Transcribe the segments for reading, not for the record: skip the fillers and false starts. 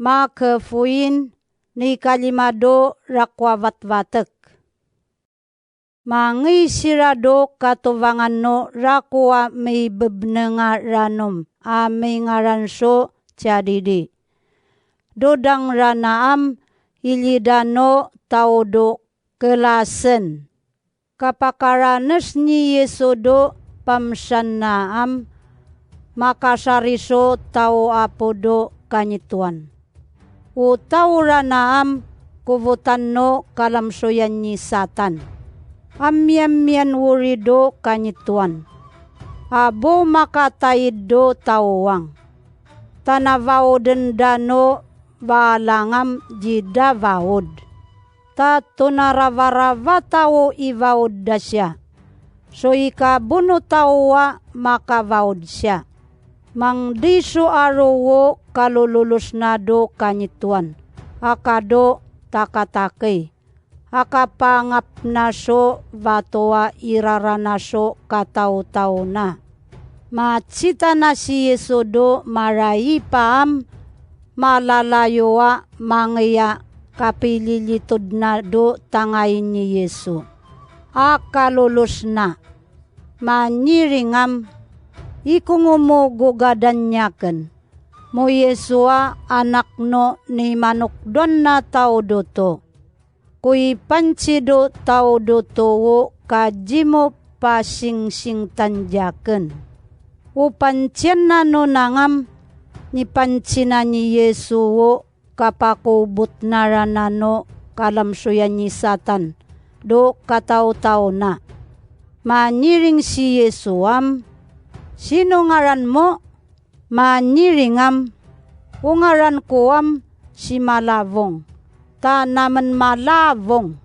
马可福音ni kalima do rakwavatvatek. Mangi sira do katuvangan no rakwa may bebnenga ranom a may ngaranso tiadidi. Dodang ranaam ilidano tao do kelasen. Kapakaranes ni Yesu do pamsanaam makasariso tao apo do kanyituan. U tao ranaam kuvutan no kalamsoyan ni Satan. Amian-mian wuri do kanyituan. Abo makatayid do tawang. Tanavaw dendano balangam jida vaod. Ta tunaravarava tao ivaod da siya. So ikabuno tawa makavaod siya. Mangdiso arowo kalululus na do kanyituan. Akado takatakay. Akapangap na so vatoa iraranaso katao-tao na. Matsita na si Yesu do marai paam malalayoa mangya kapililitod na do tangayin ni Yesu. Akalulus na. Manyiringam ikungumugugadan nyaken. Mo Yesua anak no ni manukdon na tao doto. Kui pancido tao doto wo kajimo pasing-sing tanjaken. O pancien na no nangam ni pancina ni Yesu wo kapakubot na ranano kalamsuyan ni Satan do katao-tao na. Manyiring si Yesu am, sino ngaran mo? Manyiringam, ungaran ko am si Malavong. Ta naman malavong.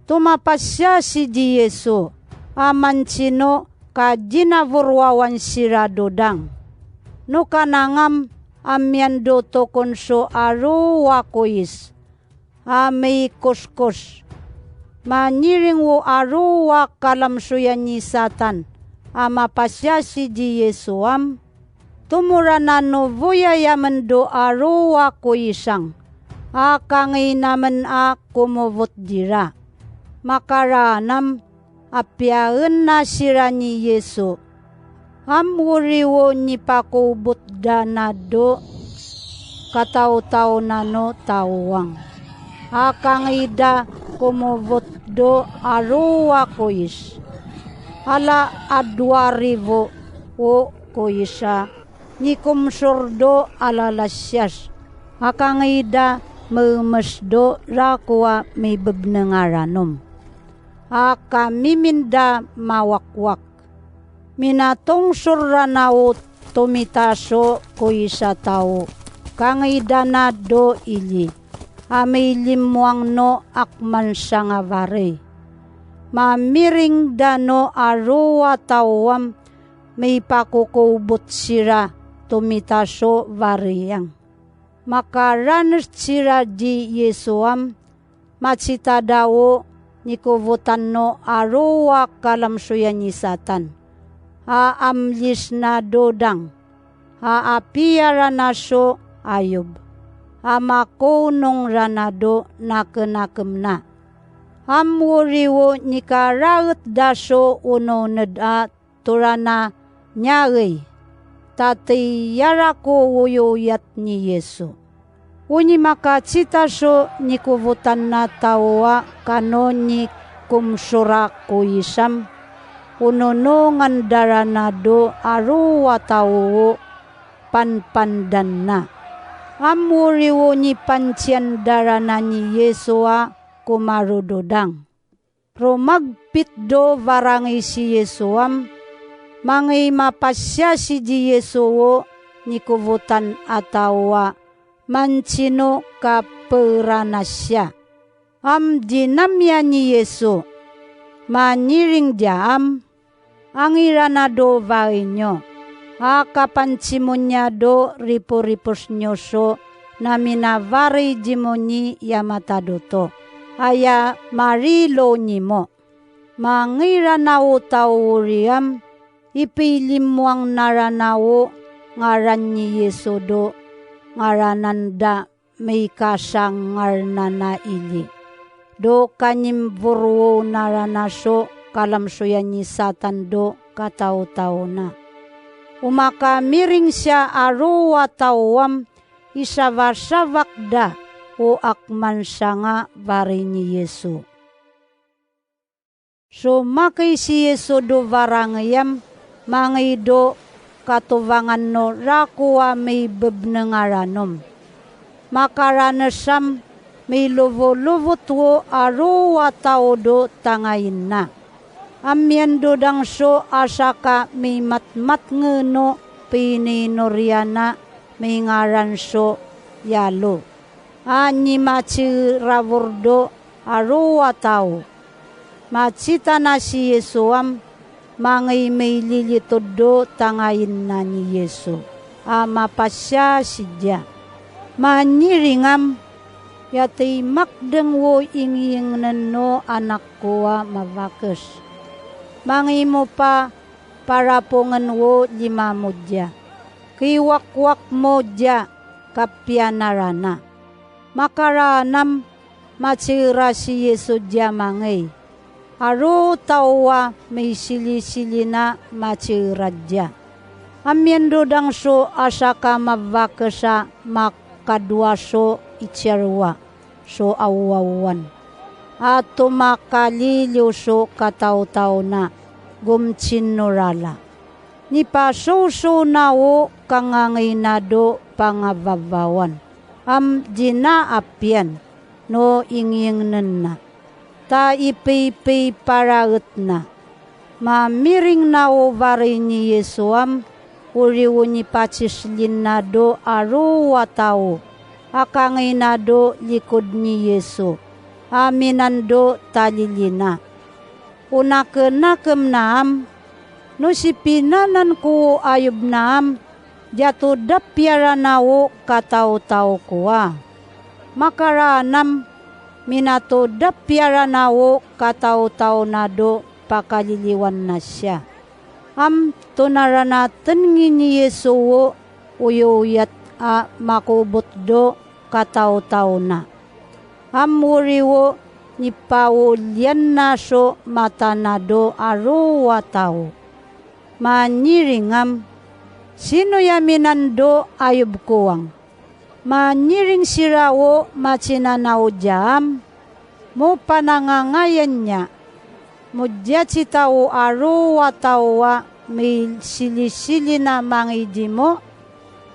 Tumapasya si Yesu, aman sino kajinavurwawan sira dodang. No kanangam amyan do tokonso aruwa kois, amay kuskos. Manyiring wo aruwa kalamsuyan ni Satan, amapasya si Yesu am. Tumuranano vuyayaman do aruwa koisang. Akangay naman a kumuvot dira. Makaranam apyaen na sira ni Yesu. Amuriwo ni pakubot da na do katao-tao na no tawang. Akangay da kumuvot do aruwa kois. Ala adwarivo o koisa. Ni kumsurdo alalasyas. Akangay da memes do rakwa may bebnengaranom. Akamiminda mawakwak. Minatong surranao tumitaso kuisa tao. Kangida na do ili. Amay limuang no akman sangavare. Mamiring dano aruwa tawam may pakukubot sira tumitaso variyang. Makaranas sira di Yesuam, matsita dawo ni kuvutan no aruwa kalamsuyan ni Satan. Aamlis na dodang, aapia ranaso ayub, amakonong ranado nakenakem na. Amwuriwo ni karaet daso uno neda turana nyari. Tati yarako wuyuyat ni Yesu. Uni makacita so ni kuvutan na tawa kano ni kumsura kuisam. Ununungan daranado aruwa tawo panpandan na. Amuriwo ni pancian darana ni Yesua kumarudodang. Rumagpit do varangi si Yesuam. Mangay mapasya si Yesu wo ni kuvutan atawa mansino kaperanasya. Am dinamya ni Yesu, maniring diam, angiranado vainyo, akapansimunya do ripo-ripos nyoso naminavari jimoni yamatadoto, aya marilo nimo. Mangiranao tawuriam, ipilimuang naranao ngaran ni Yesu do ngaranan da meikasangarnana ili. Do kanyimvurwo naranaso kalamsuyan ni Satan do katao-tao na. Umakamiring siya aruwa tawam isawasawak da o akman siya nga vari ni Yesu. So makay si Yesu do varangayam mangay do katuvangan no rakuwa may bebnengaranom. Makaranasam may luvo-luvo tuo aruwa tao do tangayin na. Amyan do dangso asaka may matmat ngeno pininoriana may ngaranso yalo. Ani machiravurdo aruwa tao. Machita na si Yesu am mangay may lilitod do tangayin na ni Yesu. Ama pa siya sidya. Manyiringam yatay makdeng wo ingingnan no anak kuwa mavakes. Mangay mo pa parapungan wo limamudya. Kiwakwak mo dya kapyanarana. Makaranam matsira si Yesu dya mangay. Aro tawa may sili-sili na matsira dya. Amyendo dangso asaka mavakesa makadwaso itserwa so awawan. Ato makaliliw so kataw-taw na gumtsinurala. Ni pasuso na o kangangay na do pangavabawan. Am dinaapyan no ingingnan na. Ta ipipay paragat na. Mamiring na o vari ni Yesu am uriwo ni patsislin na do aruwa tao. Akangay na do likod ni Yesu. Aminan do talilina. Unakenakem naam, no si pinanan ko ayub naam, jato dapyara nao katao-tao kuwa. Makaranam, minato dapyara nao katao-tao na do pakaliliwan na siya. Am tunaranatan ni Yesu wo uyuyat a makubot do katao-tao na. Am uriwo ni paulian na so matanado aruwa tao. Manyiringam, sino yaminando ayub kuwang? Manyiring sirawo machinanaw jam, mo panangangayan niya. Mudya si tao aruwa tawa may sili-sili na mangidi mo,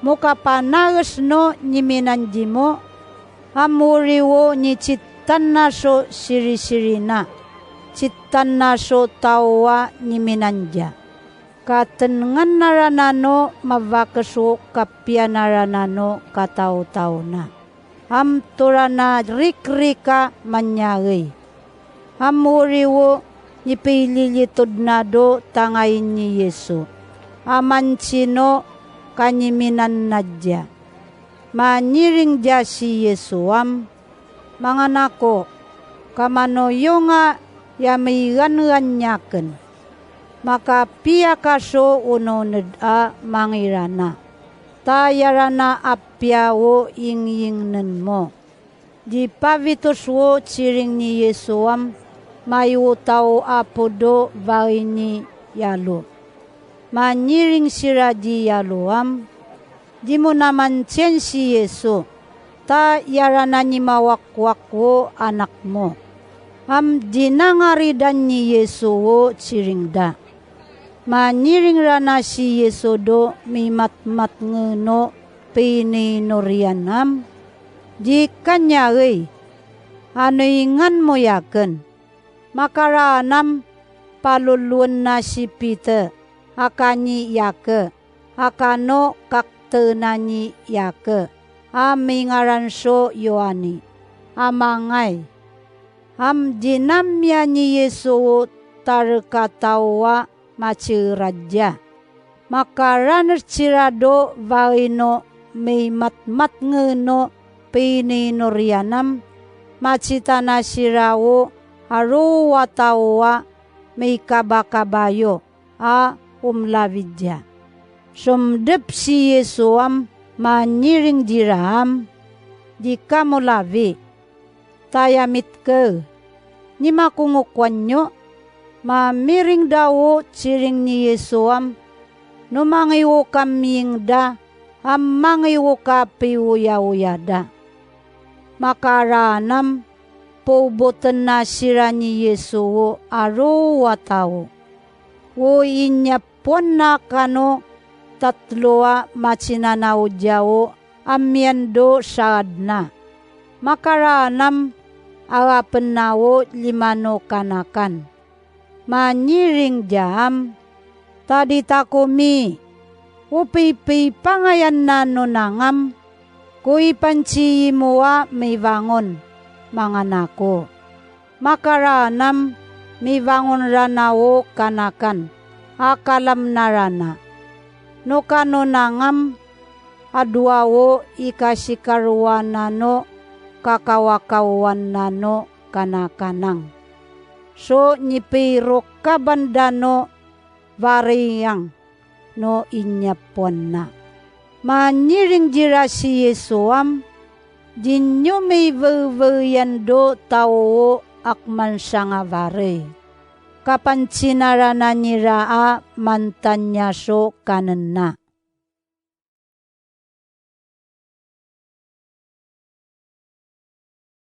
mukapanagas no niminandi mo, amuriwo ni chitan na so siri-siri na, chitan na so tawa niminandya. Katengan naranano mavakaso kapya naranano katao-tao na. Am turana rikrika manyari. Amuriwo ni pililitod na do tangayin ni Yesu. Aman sino kaniminan nadya. Manyiring dya si Yesu am. Mga nako, kamanoyo nga yamigan nyaken. Makapia kaso unoned a mangirana. Tayarana apya wo ingyingnan mo. Di pavitos wo siring ni Yesu am mayu tao apo do vari ni yalo. Manyiring sira di yalo am. Di mo naman tsen si Yesu. Ta yarana ni mawakwak wo anak mo. Am dinangaridan ni Yesu wo siring da. Manyiring rana si Yesu do mimatmat ngeno pininorianam. Di kanyari, anoingan mo yaken. Makaranam paluluan na si Peter, akani yake, akano kaktenani yake, amingaranso Yohani, amangay. Am dinamya ni Yesu tarkatawa machiradya. Makaraner cirado vaino may matmat ngeno pininorianam machitana sirawo aruwa tawa may kabakabayo a umlavidya. Sumdep si Yesu am manyiring diraham. Di kamolavi. Tayamitke. Nimakungukwanyo. Ma miring dawo chiring ni Yesuam. Numangiwo kaming da. Amangiwo kapiuya-uyada. Makaranam poubotan na sira ni Yesuo aruwatawo. Wo inyapon na kano tatloa machinanaw jawo amyando saad na. Makaranam arapan nawo limano kanakan. Manyiring jaam tadi takomi upipi pangayan na nunangam kui panci mua miwangon manganako. Makaranam miwangon ranawo kanakan akalam narana. No kanunangam aduawo ikasikaruanano kakawakawan nano kanakanang. So nipiro kabandano variyang no inyapon na. Manyiring jira si Yesuam, dinyo may veveyando tao akman sanga vare. Kapansinara na niraa mantanya so kanan na.